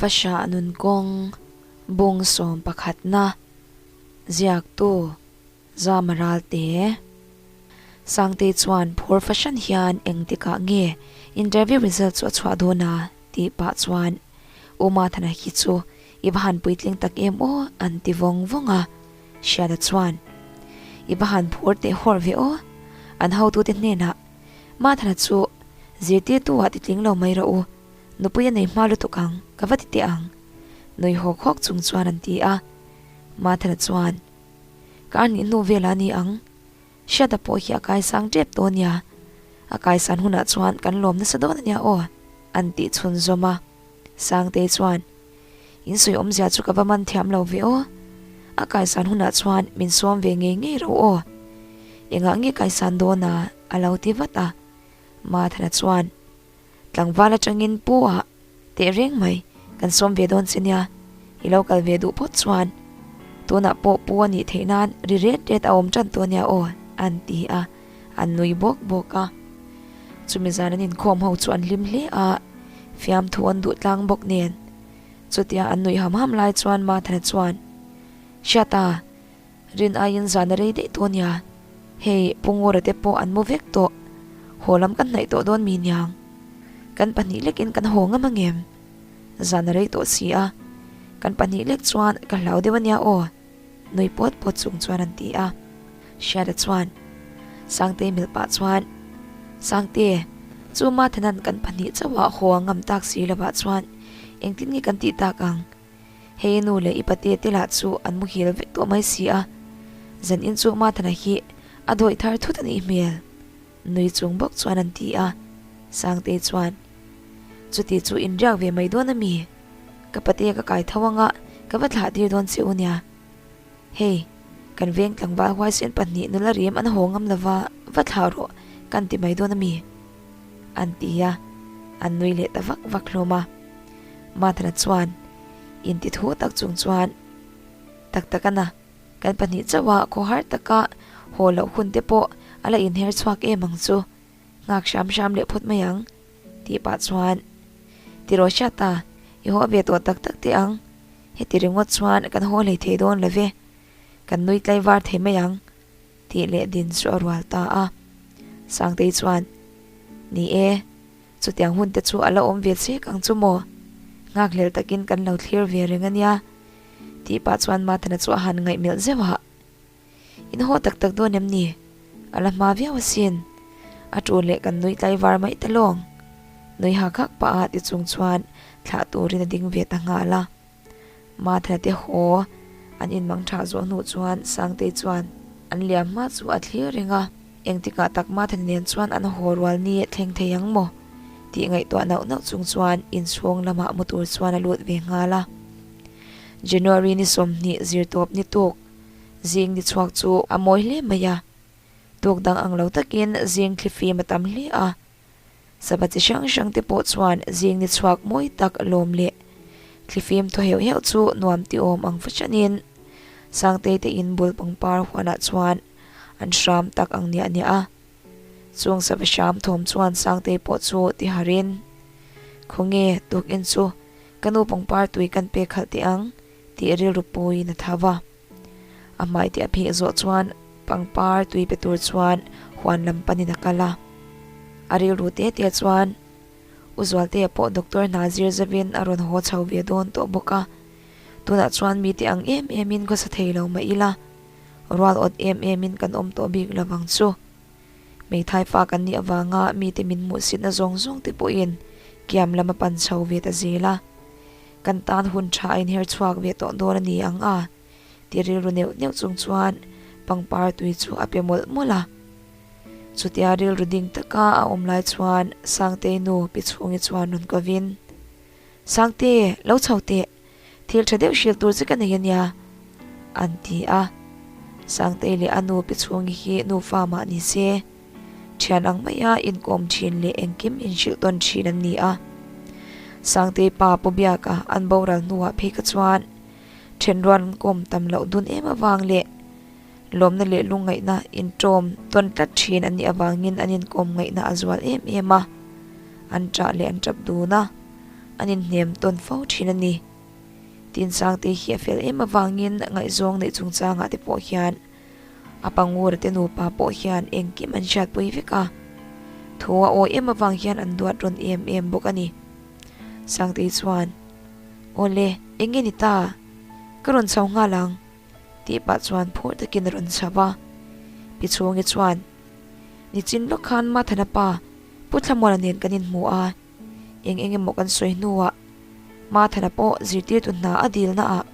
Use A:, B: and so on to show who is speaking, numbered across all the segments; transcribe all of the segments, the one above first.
A: Fahrah nun kawng bung sawm pakhatna ziaktu Zama Ralte Sangtei chuan phur fahran hian engtikah nge interview result chu a chhuah dawn a tih pah chuan U Mathana hi chu i va han puitling tak em aw an ti vawng vawng a, Hriata chuan i va han phur teh hawrh ve aw an hotute hnenah Mathana chu zirtirtu ah titling lo mai rawh u, nupui a nei hma lutuk ang ka va ti teh ang nui hawk hawk chung chuan an ti a, Mathana chuan. Kar hnih hnu velah a ni ang. Hriata pawh hi a kaisang tep tawh ania. A kaisan hunah chuan kan lawm nasa dawn ania aw, an tih chhunzawm a. Sangtei chuan, In sawi awmzia chu ka va man thiam lo ve aw. A kaisan hunah chuan min sawm ve ngei ngei ro aw. Engah nge kaisan dawn a? a lo ti vat a. Mathana chuan, Tlangval atangin pu ah teh reng mai kan sawm ve dawn che nia, i lo kal ve duh phawt chuan tunah pawh pu a nih theih nan ri ret ret a awm tan tawh ania aw an ti a, an nui bawk bawk a. Chumi zan an inkhawm ho chu an hlim hle a, fiamthu an duh tlang bawk nen. Chutia an nuih ham ham lai chuan Mathana chuan, Hriata, Rin aiin zan a rei daih tawh nia, hei Pu Ngura te pawh an mu vek tawh, haw lam kan hnaih tawh dawn mi niang. Kan pahnih lekin kan haw ngam angem? Zan a rei tawh si a, kan pahnih lek chuan ka hlau deuh ania aw, nui pawt pawt chung chuan an ti a. Hriata chuan Sangtei milh pah chuan, Sangte, chu Mathanan kan pahnih chauhah haw a ngam tak si lovah chuan engtin nge kan tih tak ang? Hei nu leh i pate te lah chu an muhil vek tawh mai si a, zan in chu Mathana hi a dawih thar thut a nih hmel. Nui chung bawk chuan an ti a, Sangtei chuan, Chuti chu in riak ve mai dawn a mi? Ka pate ka kai tho anga ka va thlah tir dawn che u nia. Hei, kan veng tlangval huaisen pahnih nula rem an haw ngam lova va thlah rawh kan ti mai dawn a mi? An ti a, an nui leh ta vak vak hlawm a. Mathana chuan inti thu tak chung chuan, Tak tak a na, kan pahnih chauh a khawhar taka haw loh hun te pawh a la inher chhuak em ang chu, nghak hram hram leh phawt mai ang, tih pah chuan, Ti rawh hriat a, i haw ve tawh tak tak teh ang, heti ringawt chuan kan haw hlei thei dawn lo ve, kan nui tlaivar thei mai ang, tih leh din chu a rual ta a. Sangtei chuan, Ni e. Chutiang hun te chu a la awm ve chek ang chu maw? Nghakhlel takin kan lo thlir ve reng a nia. Tih pah chuan Mathana chu a han ngaih melh zeuh a. In haw tak tak dawn em ni? A la hma viau asin. A ṭul leh kan nui tlaivar mai ta lawng. Nui hak hak pah a ti chung chuan thlah turin a ding ve ta nghal a. Mathana te haw an inmang ṭha zawh hnu chuan Sangtei chuan an liam hma chu a thlir reng a. Engtikah tak Mathana nen chuan an haw rual ni thleng thei ang maw? tih ngaihtuah nauh nauh chung chuan inchhung lamah mu tur chuan a lut ve nghal a. January ni 20 zirtawp ni tuk zing ni chhuak chu a mawi hle mai a. Tuk dang ang lo takin zing thlifim a tam hle a. Sava chi hrang hrang te pawh chuan zing ni chhuak mawi tak lawm leh thlifim thaw heuh heuh chu nuam ti awm ang fahranin Sangtei te in bul pangpar huanah chuan an hram tak ang niah niah a. Chung sava hram thawm chuan Sangtei pawh chu ti harin, Khawnge tukin chu ka nu pangpar tui kan pek khalh teh ang tih rilru puiin a tha va. A hmai te a pheh zawh chuan pangpar tui pe tur chuan huan lam panin a kal a. A rilru te te chuan U Zualtea pawh doctor hna zir zavin a rawn haw chho ve dawn tawh bawk a. Tunah chuan mite ang em emin khawsa thei lo mah ila, rual awt em emin kan awm tawh bik lo vang chu. Hmeithai fa kan nih avanga mite min hmuhsitna zawng zawng te pawhin kiam lam a pan chho ve ta zel a. Kan tan hun tha a inher chhuak ve tawh dawn a ni ang a ti rilru neuh neuh chung chuan pangpar tui chu a pe mawlh mawlh a. Chutia rilru ding taka a awm lai chuan Sangtei nu pi chhungi chuan rawn kovin, Sangte, lo chho teh, thil tha deuh hrilh tur che ka nei a nia, an ti a. Sangtei leh a nu pi chhungi hi nufa mah ni se, Thian ang maia inkawm thin leh engkim inhrilh tawn thin an ni a. Sangtei pa Pu Biaka an boral hnuah phei kha chuan thenrual an kawm tam loh dun em avang leh lawmna leh lungngaihna inṭawm tawn tlat thin an nih avangin an inkawm ngaihna a zual em em a. An ṭah leh an ṭap dun a. An inhnem tawn fo thin a ni. Tin Sangte hi a fel em avangin ngaihzawng neih chungchangah te pawh hian a pangura te nupa pawh hian engkim an hriatpui vek a. Thu a awi em avang hian an duat rawn em em bawk a ni. Sangtei chuan, Awle, eng nge ni ta? Ka rawn chho nghal ang, tih pah chuan phur takin a rawn chho a. Pi Chhungi chuan, Nichin lawk khan Mathana pa Pu Thlamuana nen kan inhmu a. Eng eng emaw kan sawi hnuah Mathana pawh zirtirtu hna a dilna ah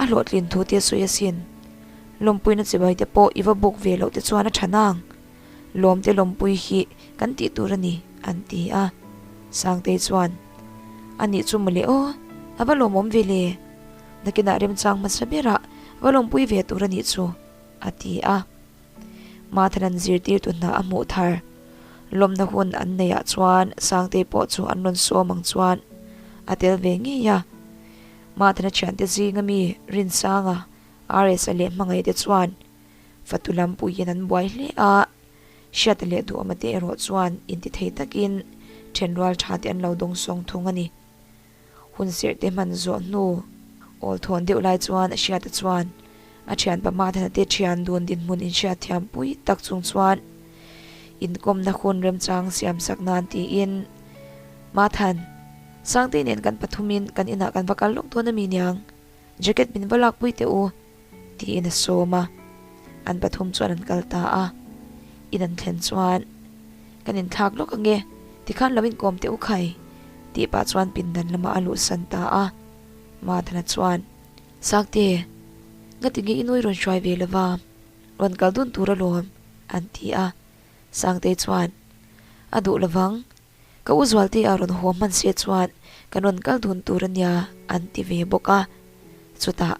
A: a hlawhtlin thu te a sawi asin. Lawmpuina chibai te pawh i va buk ve loh te chuan a tha nang. Lawmte lawmpui hi kan tih tur a ni, an ti a. Sangtei chuan, A nih chu mawle aw, a va lawmawm ve le. Nakinah remchang hmasa berah va lawmpui ve tur a nih chu, a ti a. Mathanan zirtirtu hna a hmuh thar. Lawmna hun an neihah chuan Sangtei pawh chu an rawn sawm ang chuan a tel ve ngei a. Mathana thiante zinga mi Rinsanga, RS-a leh Hmangaihte chuan fatu lam puiin an buai hle a. Hriata leh Duhawma te erawh chuan intithei takin thenrual tha te an lo dawngsawng thung a ni. Hun serh te hman zawh hnu awl thawn deuh lai chuan Hriata chuan a thianpa Mathana te thian dun dinhmun inhriat thiam pui tak chung chuan inkawmna hun remchang siam sak nan tiin Mathan, Sangtei nen kan pathumin kan inah kan va kal lawk dawn a mi niang, jacket min va lak pui teh u tiin a sawm a, an pathum chuan an kal ta a, in an thlen chuan Kan inthlak lawk ange, tikhan lo inkawm teh u khai, tih pah chuan pindan lamah a luhsan ta a. Mathana chuan, Sakte, ngatinge i nui rawn hruai ve lova, rawn kal dun tur alawm, an ti a. Sangtei chuan, A duh lovang, ka u Zualte a rawn haw hman se chuan kan rawn kal dun tur a nia, an ti ve bawk a. Chutah.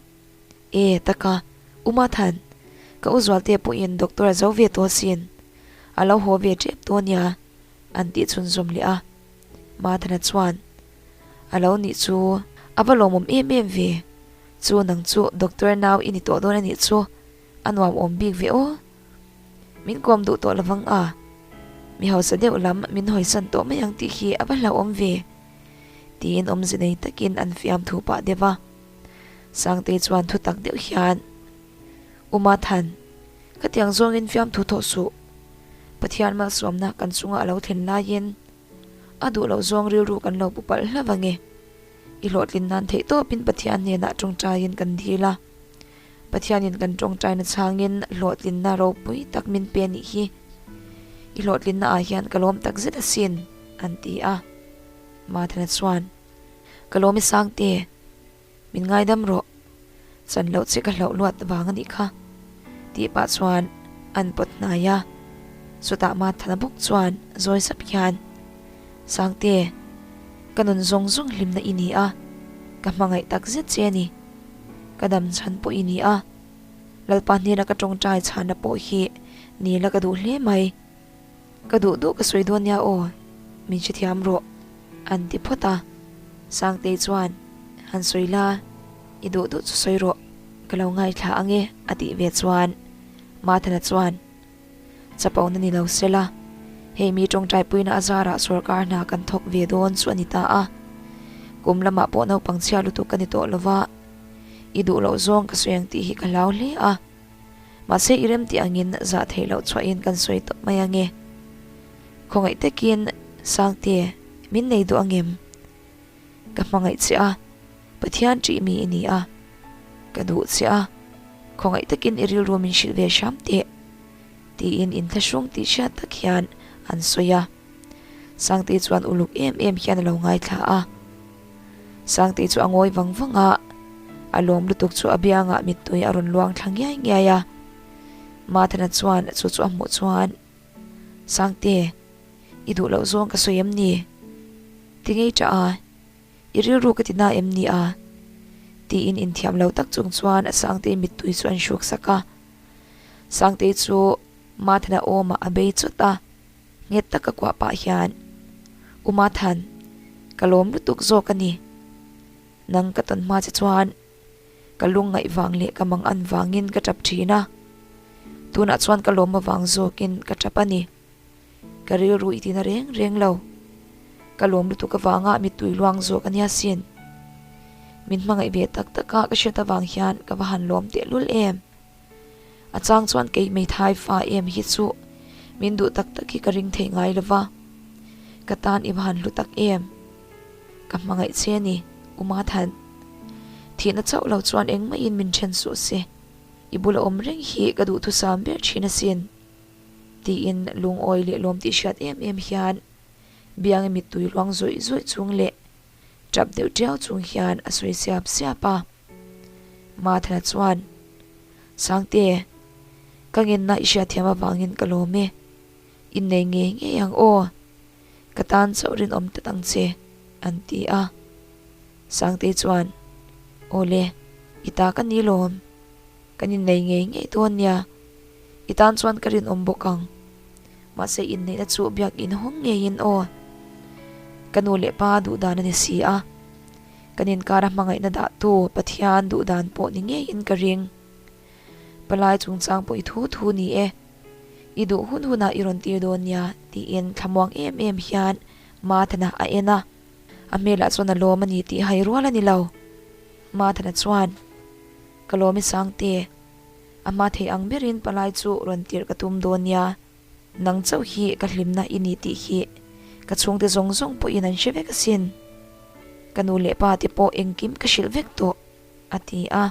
A: E, taka, U Mathan, ka u Zualte pawhin doctor a zo ve tawh asin, a lo haw ve tep tawh ania, an tih chhunzawm leh a. Mathana chuan, A lo nih chu, a va lawmawm em em ve, chu nang chu doctor nau i ni tawh dawn a nih chu, a nuam awm bik ve aw. Min kawm duh tawh lovang a, mi hausa deuh lam min hawisan tawh mai ang tih hi a va hlauhawm ve, tiin awmze nei takin an fiamthu pah deuh a. Sangtei chuan thu tak deuh hian, U Mathan, khatiang zawngin fiamthu thawh suh. Pathian malsawmna kan chunga a lo thlen laiin a duh loh zawng rilru kan lo pu palh hlauh ange. I hlawhtlin nan theih tawpin Pathian hnenah tawngtaiin kan dil a. Pathianin kan tawngtaina chhangin hlawhtlinna ropui tak min pe anih hi. I hlawhtlinna ah hian ka lawm tak zet asin, an ti a. Mathana chuan, Ka lawm i Sangte, min ngaidam rawh. Chan loh che ka hlauh luat vang a nih kha, tih pah chuan an pawt hnai a. Chutah Mathana bawk chuan zawi sap hian, Sangte, ka nun zawng zawng hlimna i ni a, ka hmangaih tak zet che a ni. Ka dam chhan pawh i ni a, Lalpa hnena ka tawngtai chhana pawh hi ni la ka duh hle mai. Ka duh duh ka sawi dawn nia aw, min hrethiam rawh, an ti phawt a. Sangtei chuan, Han sawi la, i duh duh chu sawi rawh, ka lo ngaithla ang e, a tih ve chuan Mathana chuan, Chapona ni lo se la, hei mi tawngtaipuina a zarah sorkar hna kan thawk ve dawn chu a ni ta a. Kum lamah pawh naupang chhia lutuk ka ni tawh lo va, i duh loh zawng ka sawi ang tih hi ka hlau hle a. Mahse i rem tih angin zah theih loh chhuahin kan sawi tawp mai ange. Khawngaih takin Sangte, min nei duh angem? Ka hmangaih che a, Pathian ṭih mi i ni a, ka duh che a, khawngaih takin i rilru min hrilh ve hram teh, tiin inthlahrung tih hriat tak hian an sawi a. Sangte chuan uluk em em hian a lo ngaithla a. Sangtei chu a ngawi vang vang a, a lawm lutuk chu a biangah mittui a rawn luang thla ngiai ngiai a. Mathana chuan chu chu a hmuh chuan, Sangte, i duh loh zawng ka sawi em ni? Ti ngei tah a, i rilru ka ti na em ni a? Tiin inthiam lo tak chung chuan Sangtei mittui chu an hruk sak a. Sangtei chu Mathana awmah a bei chawt a. Nghet taka kuah pah hian, U Mathan, ka lawm lutuk zawk a ni. Nang ka tawn hma che chuan ka lungngaih vang leh ka mang an vangin ka tap thin a. Tunah chuan ka lawm avang zawkin ka tap a ni. Ka rilru i tina reng reng lo. Ka lawm lutuk avanga mittui luang zawk a nia sin. Min hmangaih ve tak tak a ka hriat avang hian ka va han lawm tehlul em. A chang chuan kei hmeithai fa em hi chu min duh tak tak hi ka ring thei ngai lo va, ka tan i va han hlu tak em. Ka hmangaih che a ni, U Mathan. Thihna chauh lo chuan engmahin min then suh se, i bula awm reng hi ka duhthusam ber thin asin, tiin lungawi leh lawm tih hriat em em hian Biangi mittui luang zawih zawih chung leh tap deuh tiau chung hian a sawi siap siap a. Mathana chuan, Sangte, ka ngenna i hriatthiam avangin ka lawm e. Innei ngei ngei ang aw. Ka tan chauh rinawm tlat ang che, an ti a. Sangte chuan, Aw le, i ta ka ni lawm. Kan innei ngei ngei dawn nia. I tan chuan ka rinawm bawk ang. Mahse inneihna chu biak inhawng ngeiin aw. Ka nu leh pa duhdan a ni si a. Kan inkara hmangaihna dahtu Pathian duhdan pawh ni ngeiin ka ring. Palai chungchang pawh i thu thu ni e. I duh hun hunah i rawn tir dawn nia tiin thlamuang em em hian Mathana a en a. A hmelah chuan a lawm a ni tih hai rual a ni lo. Mathana chuan, Ka lawm i Sangte. A hma thei ang berin palai chu rawn tirh ka tum dawn nia. Nang chauh hi ka hlimna i ni tih hi ka chhungte zawng zawng pawhin an hre vek asin. Ka nu leh pa te pawh engkim ka hrilh vek tawh, a ti a.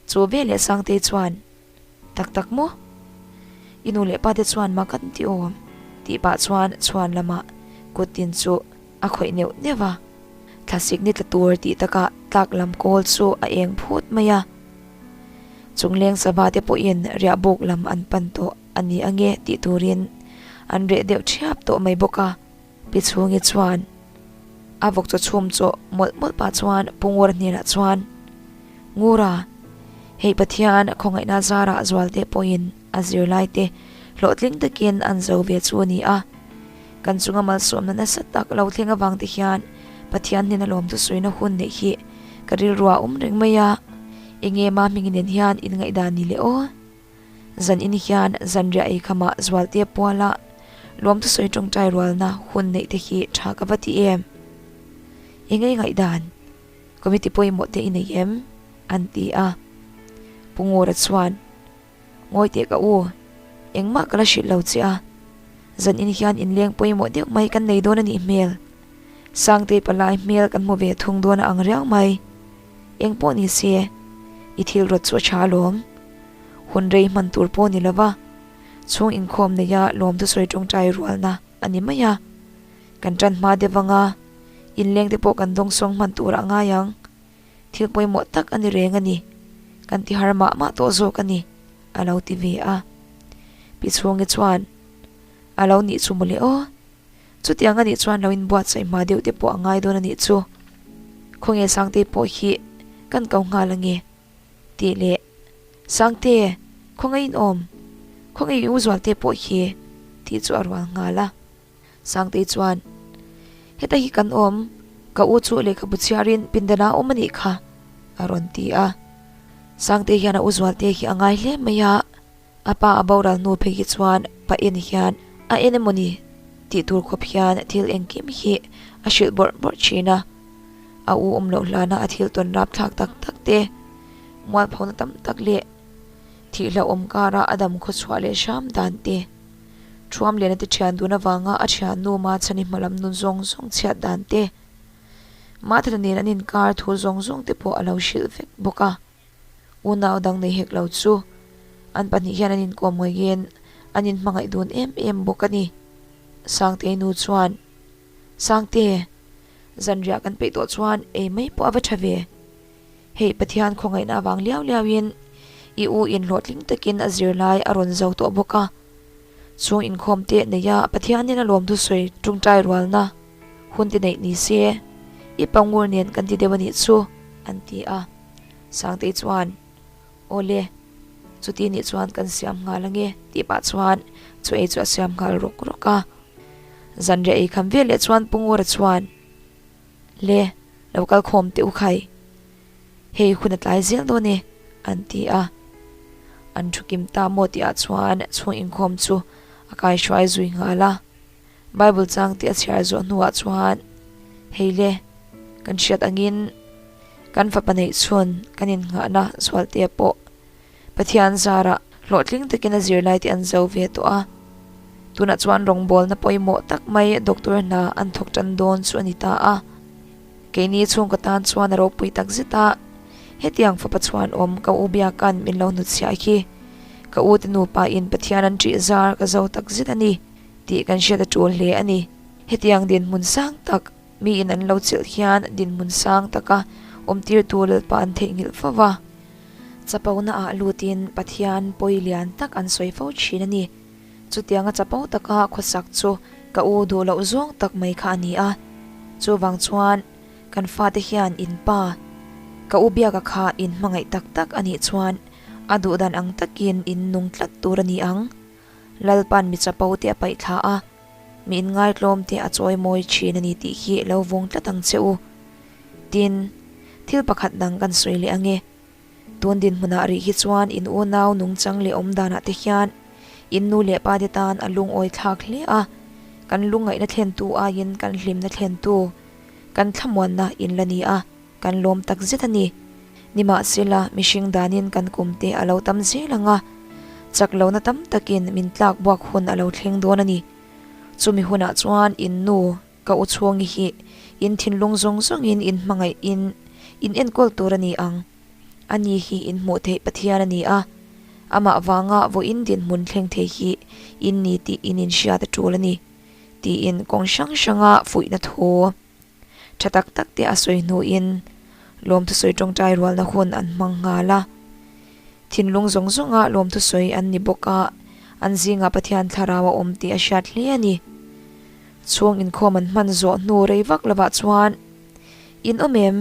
A: Chu veleh Sangtei chuan, Tak tak maw? I nu leh pa te chuan mak an ti awm, tih pah chuan chhuan lamah kut tin chu a khawih neuh neuh a. Thlasik ni tla tur tih takah tlak lam kawl chu a eng phut mai a. Chungleng sava te pawhin riahbuk lam an pan tawh. A ni ange tih turin an reh deuh thiap tawh mai bawk a. Pi Chhungi chuan a vawk chaw chhum chaw mawlh mawlh pah chuan Pu Ngura hnenah chuan, Ngura, hei Pathian khawngaihna zarah Zualte pawhin a zirlaite hlawhtling takin an zo ve chu a ni a. Kan chunga malsawmna nasa tak lo thleng avang te hian Pathian hnena lawmthu sawina hun neih hi ka rilruah a awm reng mai a. Enge Mahmingi nen hian inngaihdan ni leh aw? Zan in hian zanriah ei khamah Zualtea puala lawmthu sawi tawngtai rualna hun neih te hi tha ka va ti em? Eng ei ngaihdan? Committee pawimawh te i nei em? an ti a. Pu Ngura chuan, Ngawi teh ka u, engmah ka la hrilh lo che a. Zan in hian inleng pawimawh deuh mai kan nei dawn a nih hmel. Sangtei palai hmel kan hmu ve thung dawn a ang riau mai. Eng pawh ni se, i thil rawt chu a tha alawm. Hun rei hman tur pawh ni lova, chhung inkhawm neia lawmthu sawi tawngtai rualna a ni mai a. Kan tan hma deuh anga, inleng te pawh kan dawngsawng hman tur a ngai ang. Thil pawimawh tak a ni reng a ni. Kan ti har mah mah tawh zawk a ni, a lo ti ve a. Pi Chhungi chuan, A lo nih chu mawle aw. Chutiang a nih chuan lo inbuatsaih hma deuh te pawh a ngai dawn a nih chu. Khawnge Sangtei pawh hi kan ko nghal ange tih leh Sangte, khawnge in awm? Khawnge i u Zualte pawh hi? tih chu a rual nghal a. Sangtei chuan, Heta hi kan awm, ka u chu lehkhabu chhiarin pindan ah awm a nih kha a rawn ti a. Sangtei hian a u Zualte hi a ngai hle mai a. A pa a boral hnu phei hi chuan pa en hian a en emaw ni tih tur khawp hian thil engkim hi a hrilh bawrh bawrh thin a. A u awm loh hlana a thil tawn rap thlak tak tak te, mualphona tam tak leh thih hlauhawm kara a dam khawchhuah leh hram dan te, Thuam Liana te thian dun avanga a thiannu Machhani hmalam nun zawng zawng chhiat dan te, Mathana nen an inkar thu zawng zawng te pawh a lo hrilh vek bawk a. Unau dang nei hek lo chu an pahnih hian an inkawm ngaiin an inhmangaih dun em em bawk a ni. Sangtei nu chuan, Sangte, zanriah kan peih tawh chuan ei mai pawh a va tha ve. Hei Pathian khawngaihna avang liau liauin i u in hlawhtling takin a zirlai a rawn zo tawh bawk a. Chung inkhawm te neia Pathianin a lawmthu sawi tawngtai rualna hun te neih ni se, i pangur nen kan ti deuh a nih chu, an ti a. Sangtei chuan, Aw le, chuti nih chuan kan siam nghal ange tih pah chuan chu ei chu a siam nghal rawk rawk a. Zanriah ei kham veleh chuan Pu Ngura chuan, Le, lo kal khawm teh u khai, hei hun a tlai zel dawn e, an ti a. An thu kim ta maw tihah chuan chhung inkhawm chu a kaihruai zui nghal a. Bible chang tih a chhiar zawh hnuah chuan. Hei le, kan hriat angin kan fapa neih chhun kan innghahna Zualtea pawh Pathian zarah hlawhtling takin a zirlai te an zo ve tawh a. Tunah chuan rawngbawlna pawimawh tak mai doctor hna an thawk tan dawn chu a ni ta a. Keini chhungkaw tan chuan a ropui tak zet a, hetiang fapa chhuanawm ka u biakan min lo hnutchhiah hi ka u te nupa in Pathian an ṭih zar ka zo tak zet a ni tih kan hriat a ṭul hle a ni. Hetiang dinhmun sang tak miin an lo chilh hian dinhmun sang taka awmtirtu Lalpa an theihnghilh fo va. Chapona ah lutin Pathian pawi lian tak an sawi fo thin a ni. Chutianga chapo taka khawsak chu ka u duh loh zawng tak mai kha a ni a. Chuvang chuan kan fate hian in pa, ka u biaka kha in hmangaih tak tak a nih chuan a duhdan ang takin in nung tlat tur a ni ang. Lalpa'n mi chapo te a paih thla a, mi inngaitlawm te a chawi mawi thin a ni tih hi lo vawng tlat ang che u. Tin, thil pakhat dang kan sawi leh ang e. Tun dinhmunah rih hi chuan in unau nungchang leh awmdanah te hian in nu leh pa te tan a lungawi thlak hle a, kan lungngaihna thlentu aiin kan hlimna thlentu, kan thlamuanna in la ni a, kan lawm tak zet a ni. Nimahsela, mihring danin kan kum te a lo tam zel ang a, chak lohna tam takin min tlak buak hun a lo thleng dawn a ni. Chumi hunah chuan in nu, Ka u chhungi hi in thinlung zawng zawngin in hmangaih in in enkawl tur a ni ang. Ani hi in hmuh theih Pathian a ni a, amah vanga vawiin dinhmun thleng thei hi in ni tih in inhriat a tul a ni, tiin kawng hrang hranga fuihna thu tha tak tak te a sawi hnuin lawmthusawi tawngtai rualna hun an hmang nghal a. Thinlung zawng zawnga lawmthusawi an ni bawk a, an zingah Pathian thlarau a awm tih a hriat hle a ni. Chhung inkhawm an hman zawh hnu rei vak lovah chuan, In awm em?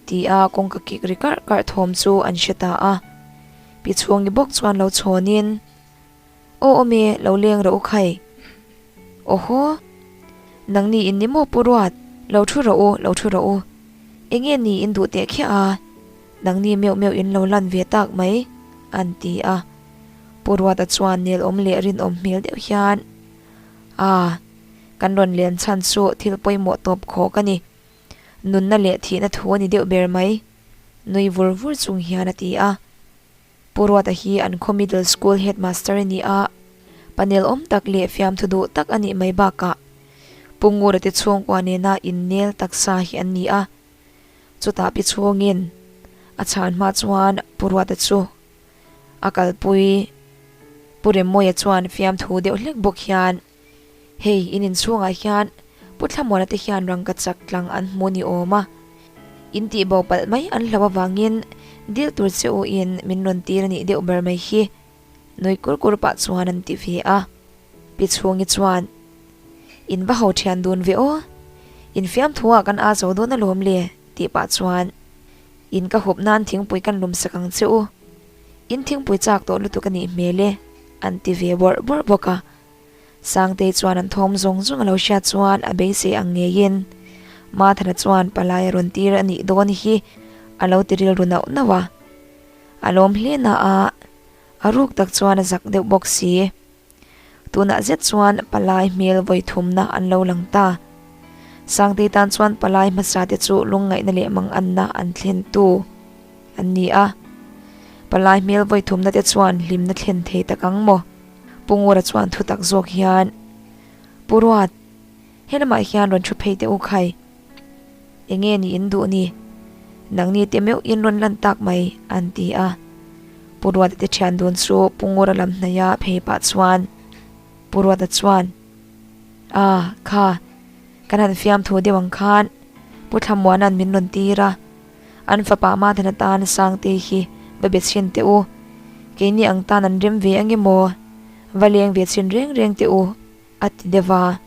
A: ti a kawngka kik ri karh karh thawm chu an hre ta a. Pi Chhungi bawk chuan lo chhawnin, Aw awm e, lo leng rawh u khai. Awhaw! Nangni in ni maw Pu Ruat? Lo thu rawh u, lo thu rawh u. Enge ni in duh teh khiah a? Nangni meuh meuh in lo lan ve tak mai, an ti a. Pu Ruata chuan nelawm leh rinawm hmel deuh hian, A, kan rawn len chhan chu thil pawimawh tawp khawk a ni. Nunna leh thihna thu a ni deuh ber mai, nui vur vur chung hian a ti a. Pu Ruata hi an khaw Middle School Headmaster a ni a, panel awm tak leh fiamthu duh tak a nih mai bakah Pu Ngura te chhungkua nena innel taksa hi an ni a. Chutah pi chhungin a chhan hma chuan Pu Ruata chu A kalpui Pu Remmawia chuan fiamthu deuh hlek bawk hian, Hei, in inchhungah hian Pu Thlamuana te hian rangka chak tlang an hmu ni awm a, in tih bo palh mai an hlo avangin dil tur che u in min rawn tir a nih deuh ber mai hi, nui kur kur pah chuan an ti ve a. Pi Chhungi chuan, In va ho thian dun ve aw, in fiamthu ah kan aa zo dawn alawm le, tih pah chuan, In ka hup nan thingpui kan lum sak ang che u. In thingpui chak tawh lutuk a nih hmel e, an ti ve bawrh bawrh bawk a. Sangtei chuan an thawm zawng zawng a lo hriat chuan a beisei ang ngeiin Mathana chuan palai a rawn tir a nih dawn hi a lo ti rilru nauh nauh a. A lawm hle na a, a ruk tak chuan a zak deuh bawk si. Tunah zet chuan palai hmel vawi thumna an lo lang ta. Sangtei tan chuan palai hmasa te chu lungngaihna leh manganna an thlen tu an ni a. Palai hmel vawi thumna te chuan hlimna thlen thei tak ang maw? Pu Ngura chuan thu tak zawk hian, Pu Ruat, he lamah hian rawn thu phei teh u khai. Enge ni in duh ni? Nangni te meuh in rawn lan tak mai, an ti a. Pu Ruata te thian dun chu Pu Ngura lam hnaia phei pah chuan Pu Ruata chuan, A, kha, kan han fiamthu deuh ang khan Pu Thlamuana'n min rawn tir a, an fapa Mathana tan Sangte hi va be chhin teh u, keini ang tan an rem ve ange maw? Va leng ve chhin reng reng teh u, a ti deuh a.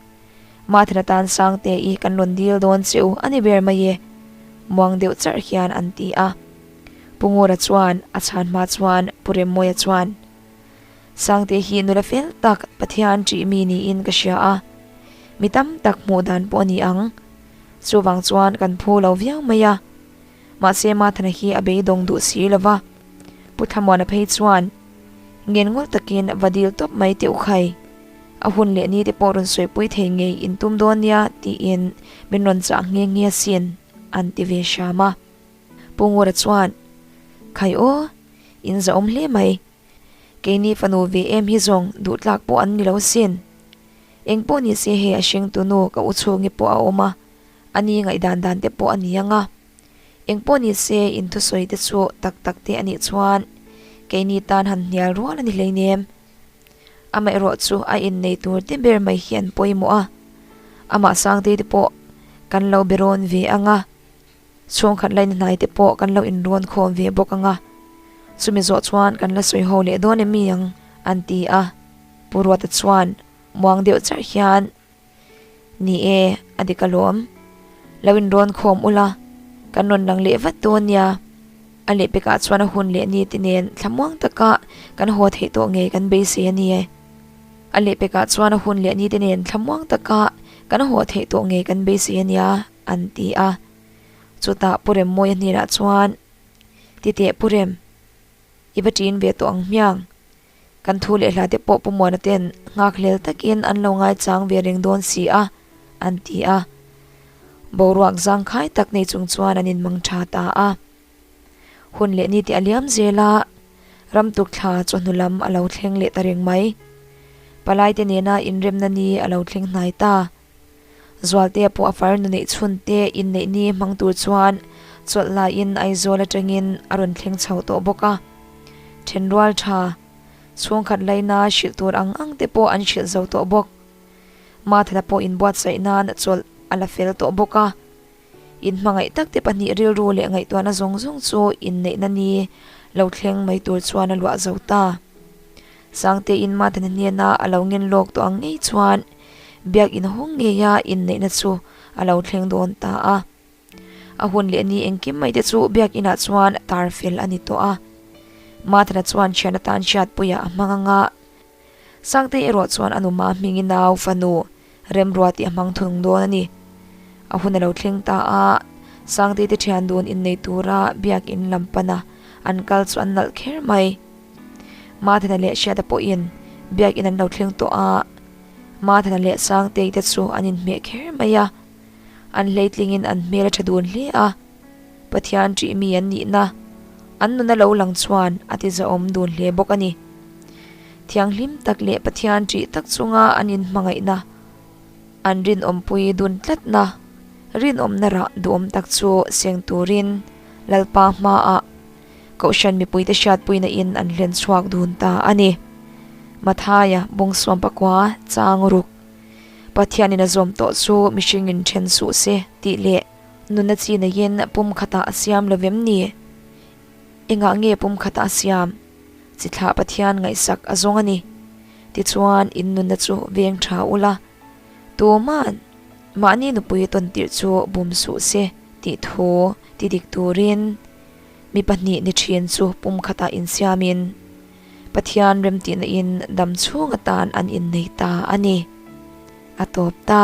A: Mathana tan Sangte i kan rawn dil dawn che u a ni ber mai e, muang deuh charh hian an ti a. Pu Ngura chuan a chhan hma chuan Pu Remmawia chuan, Sangte hi nula fel tak Pathian ṭih mi niin ka hria a, mi tam tak hmuh dan pawh a ni ang. Chuvang chuan kan phu lo viau mai a. Mahse Mathana hi a beidawng duh si lo va. Pu Thlamuana phei chuan, Ngen ngawt takin va dil tawp mai teh u khai. A hun leh ni te pawh rawn sawipui thei ngei in tum dawn nia tiin min rawn chah nghe nghe asin, an ti ve hram a. Pu Ngura chuan, Khai aw, in zahawm hle mai. Keini fanu ve em hi zawng duh tlak pawh an ni lo asin. Eng pawh ni se hei a hringtu nu ka u chhungi pawh a awm a, a ni ngaihdan dan te pawh a ni ang a. Eng pawh ni se in thusawi te chu tak tak te a nih chuan keini tan han hnial rual a ni hleinem. Amaherawh chu a innei tur te ber mai hi an pawimawh a, amah Sangtei te pawh kan lo be rawn ve ang a, chhungkhat laina hnai te pawh kan lo inrawn khawm ve bawk ang a, chumi zawh chuan kan la sawi ho leh dawn em mi ang an ti a, Pu Ruata chuan muang deuh charh hian Ni e, a dik alawm. Lo inrawn khawm ula, kan rawn lang leh vat dawn nia. A lehpekah chuan a hun leh ni te nen thlamuang taka kan haw theih tawh ngei kan beisei a ni e. A lehpekah chuan a hun leh ni te nen thlamuang taka kan haw theih tawh ngei kan beisei a nia, an ti a. Chutah Pu Remmawia hnenah chuan, Titeh Pu Rem, i va ṭin ve tawh ang hmiang. Kan thu leh hla te pawh Pu Muana ten nghakhlel takin an lo ngaichang ve reng dawn si a, an ti a. Boruak zangkhai tak nei chung chuan an inmang tha ta a. Hun leh ni te a liam zel a, ramtuk thla chawhnu lam a lo thleng leh ta reng mai. Palai te nena inremna ni a lo thleng hnai ta. Zualtea pawh a farnu neih chhun te inneih ni hmang tur chuan chawlh laiin Aizawl atangin a rawn thleng chho tawh bawk a. Thenrual tha, chhungkhat laina hrilh tur ang ang te pawh an hrilh zo tawh bawk. Mathana pawh inbuatsaih nan chawlh a la fel tawh bawk a. Inhmangaih tak te pahnih rilru leh ngaihtuahna zawng zawng chu inneihna ni lo thleng mai tur chuan a luah zo ta. Sangtein Mathana hnena a lo ngen lawk tawh ang ngei chuan biak inhawng ngeia inneihna chu a lo thleng dawn ta a. A hun leh ni engkim mai te chu biak inah chuan tar fel a ni tawh a. Mathana chuan thian atan hriatpuiah a hmang ang a. Sangtei erawh chuan a numa hmingin nau fanu Remrua tih a hmang thung dawn a ni. A hun a lo thleng ta a, Sangtei te thian dun innei tura biakin lam pana an kal chu an nalh kher mai. Mathana leh Hriata pawhin biakin an lo thleng tawh a, Mathana leh Sangtei te chu an inhmeh kher mai a, an hleitlingin an hmel a tha dun hle a. Pathian ṭih mi an nihna an nuna lo lang chuan a ti zahawm dun hle bawk a ni. Thianghlim tak leh Pathian ṭih tak chunga an inhmangaihna, an rinawmpui dun tlatna, rinawmna rah duhawm tak chu seng turin Lalpa hmaah Kohhran mipuite hriatpuina in an hlen chhuak dun ta a ni. Mathaia bungsuam pakua chang ruk Pathianin a zawm tawh chu mihringin ṭhen suh se tih leh Nuna chi neiin pum khatah a siam lo vem ni? Engah nge pum khatah a siam? Chi thlah Pathian ngaihsak a zawng a ni. Tichuan, in nunna chu veng tha ula, tuman mahni nupui tawn tirh chu bum suh se tih thu ti dik turin mi pahnih ni thin chu pum khatah insiamin Pathian remtihna in dam chhung atan an innei ta a ni. A tawp ta.